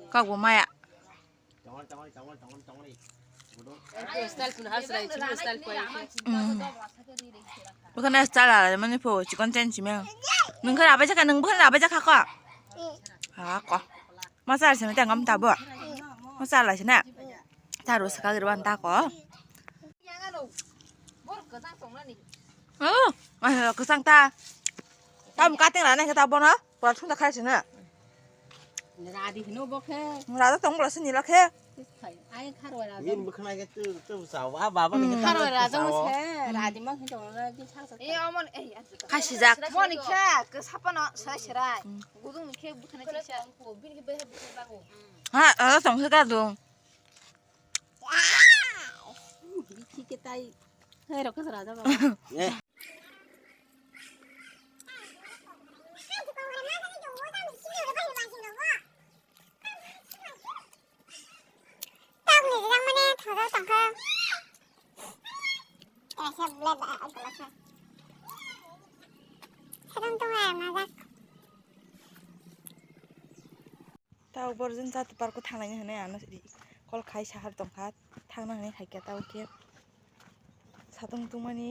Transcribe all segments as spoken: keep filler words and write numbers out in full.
Kok bo maya. Mm. Bukan style ala mani po chikon chen chimeng. Nung khe rabai jakha, nung bukan rabai jakha ko. Ha ko. Masa ala sene tengam tabo. Masa ala sene. Taru saka girban ta ko. Oh, ah, kesang ta. Tam kating la nang ta bono. Pura thung ta khai sene. Radi hino bo khe. Rada tong bla sini la khe. Ai kharwai raja. Yin bwkhwnai khe tu, tu sa, wa, baba ni khe. Kharwai raja mo se, radi ma khe tong la, bin thang sa. E, omon, e, ya. Khasi jak. Moni khe, ke sapano, sai serai. Gudung ni khe bwkhwnai khe sa. Ha, rada tong khe ka dung. Bikhi khe tai. Hai rok khe raja ba. Eh. Tok ni jang mane thajak tangkha. Kaisa blade a, a, a. Sadang tong ai majak. Tao borjin jati park o thanglai hinwi ano call khai sahar tongkha, thangna hinwi khaikha tao khe. Satung tungmani.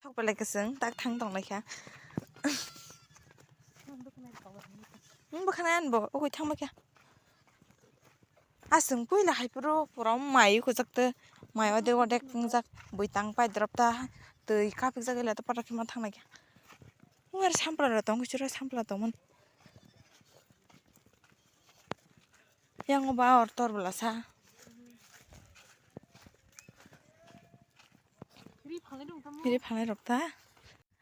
Thok belai kwchwng tak thang tong lai kha. Wng bwkhwnai ani bo, ugui thang bai kha. Aswng puila hai phuru pura mai kwchak twi, mai odek odek wngjak, bwitang pai drop ta, twi kapik jak ila ta pathor khe ma thang lai kha. Wng ari sampla rok tong khe, chwra sampla tongmani. Yang o ba or tor bwlasa. Ri phalai rok ta.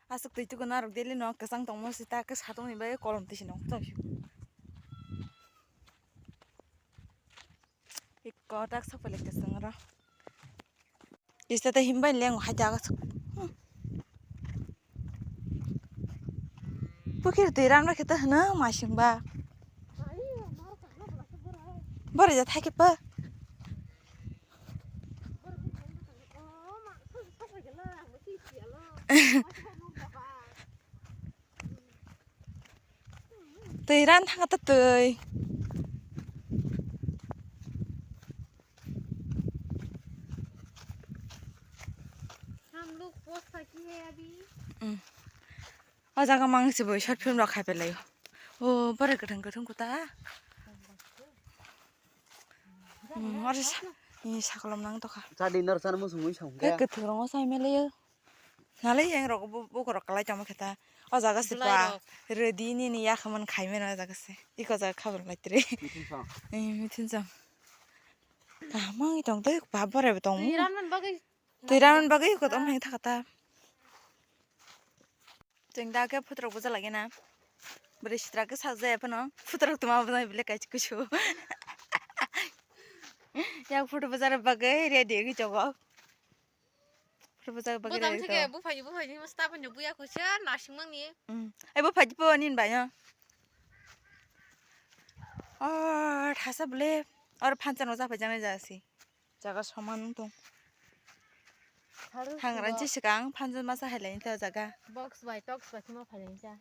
Aswk twi tukuna rok daily no kwchang tongmo sita, khe satung ni bagwi kolom twi se nong tong. Ikko tak sok pele kwchang ro. Kisa tei himbai leng hai jaga sok. Pukhir twi ram rakhe ta hwno masing ba. Bore ja thai khe pa. Twi ran thang ta twi. हम लोग पोस्ट की है अभी। Hmm. O jaga mang se bo short film rok khai pelai o. O bare kwthang kwthang kwta. Hmm, oro sa, ni sakolom nang tokha. Cha dinner chan mo sungwi song. Ke kwthwrong o sai melai o. Nalai yang rok bo, bo rok kalai tamo kheta. O jaga se ba. Bwlairok. Rwdi nini yakhaman khaimano o jaga se. Iko jaga khabar lai tre. Mithinsong. Eh, mithinsong. Kaham wngwi tong tei ba borai bo tong. Twi ranmani bagwi. Twi ranmani bagwi iko tong hai thaka ta. Chwng da khe photorok buja lagi na. Bwrwi sitra khe sak jaya phano. Photorok tuma buja bile kaisa kusu. Yak photo bujar bagwi ready wngwi tongo. Photo bujar bagwi ready tongo. Buphai, buphai ni masta phano buya kusa nasing mangni. Hmm. Ai buphai po nin ba ya. Oh, thasa bwle. Oro phansa no japhai janai jasi. Jaga soman wng tong. Thangranchi swkang phansa masa hai lai ta jaga. Box bai tox bai khima phai lai ta.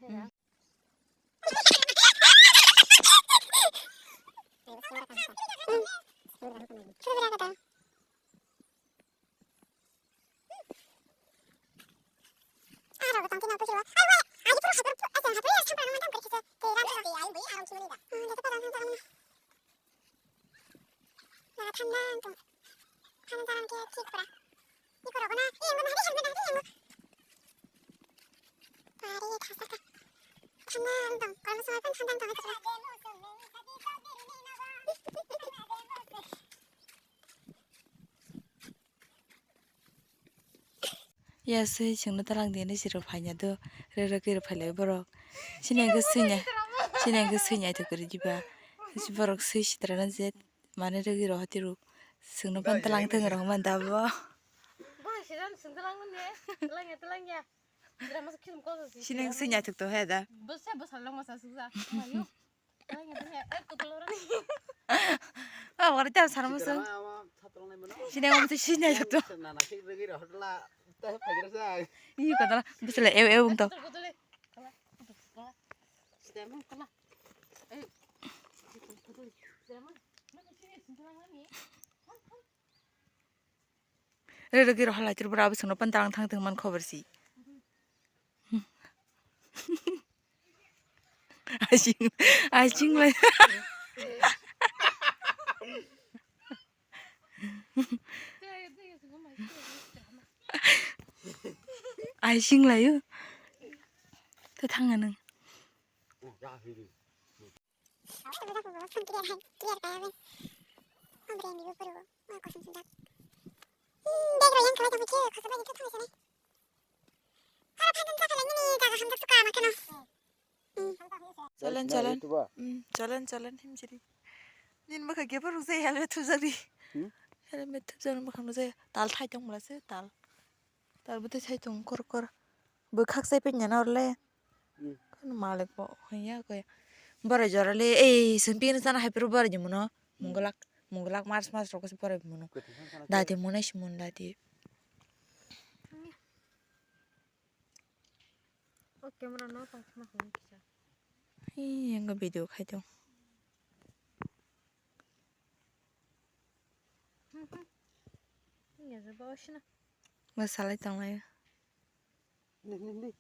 Ya swi chwngno twlang di hinwi chwrwk phaina do, rwrwk rwrwk phailai borok. Chini hwnkhe swi nai, chini hwnkhe swi naithok kwrwi diba. Borok swi sitrana je manwi rwgwi rohor tiro. Chwngno phano twlang thwng rwngmani da bo. Bo hai sida chwng twlang mani, twlang ya, twlang ya. Sida masa khirum kosa si. Chini hwnkhe swi naithok tong he da. Bo se bo salong masa sukja. Ah, wari ta sar musu. Sini kamu tu sini aja tu. Ih, kata lah, bisa lah, ew, ew, untuk. Rwrwk rw halai chwrwk bwrwi abw chwngno phan twlang thang thwng man khobor si. Asing, asing lai. Asing lai o. To thang nang. Bag rok yang khlai tongkhe, khasaba ni khe thang sene. Hara phan tong chakha langni jaga hamjak suka ma kheno. Chalen, chalen. Hmm, chalen, chalen, himjiri. Nini bwkha khe phuru se helmet thupjak di. Hmm? Helmet thupjak ni bwkhang no se tal thai tong mala se tal. Tal bwtwi thai tong kor kor. Bwkhak sai penya na orle. Hmm. Kono malik bo hanya ko. Bara jora le ei sempin sana hai phuru bara jumuno. Hmm. Mungulak, mungulak mars mars rok se bara jumuno. Kwthwng sana dati mone simun dati. O camera no tong khna hwn kisa. Hi, yang video khai tong. Ni ya ba sina. Masalai tong lai. Ni, ni, ni.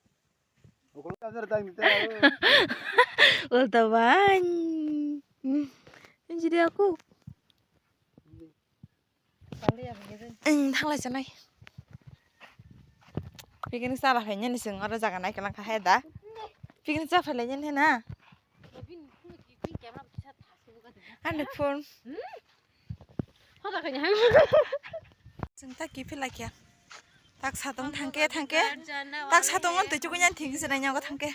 Okol ka jar dang ni ta. Ulta ban. Jadi aku. Ang thanglai sanai. Picnic sala phainani sing oro jaga nai kalang kha hai da. Picnic sa phailai nani na. Ani phone. Sing ta kiphilai kya. Tak satong thangke thangke. Tak satong on tuchukun yan thing sinai nyago thangke.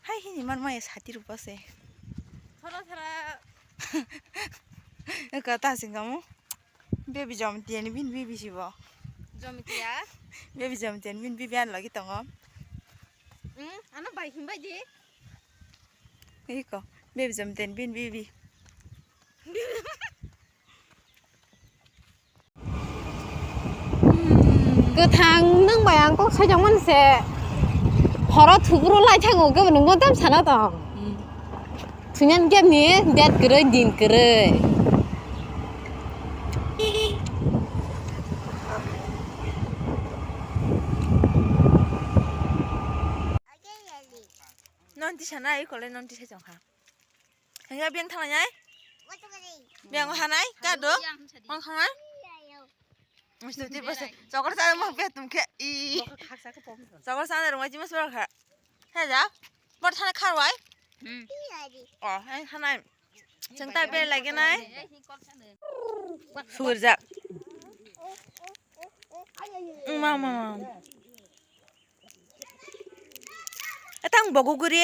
Hai hini man maya sati rupa se. Thora thora. Eka ta sing kamu. Baby jom tiyan bin baby sibo. Jom tiya. Baby jom tiyan bin baby an lagi tongo. Hmm, ano bai himbai di. Iko baby jom tiyan bin baby. Kwthang nwng bai ang kok saijak mani se. Horo thuburo lai thango kebo nwng motom sana tong. Thunyan kebni date kwrwi din kwrwi. Non tisa na ikole non tisa chong kha. Hingga biang thanglai nai? Biang hanai? Kado? Mang thanglai? Mesti tu bos. Chokor sa mang biang tum khe i. Chokor sa na rumah jimas bar kha. He ja, bor thani kharwai. Hmm. Oh, he hanai. Chwng tai bel lagi nai. Surjak. Ma, ma, ma. Etang bogu guri.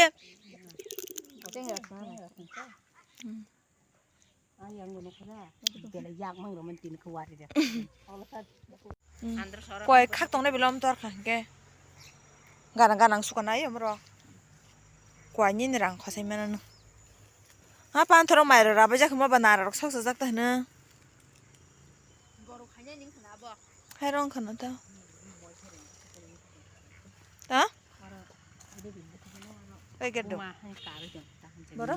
Koi khak tongnai belom tor kha hwnkhe. Ganang ganang sukanai omorok. Koi nini rang khosai mano. Ha panthoro mairok rabai jak ma ba nara rok sok sajak ta hwno. Hai rong khana ta. Ta? Packet do. Boro?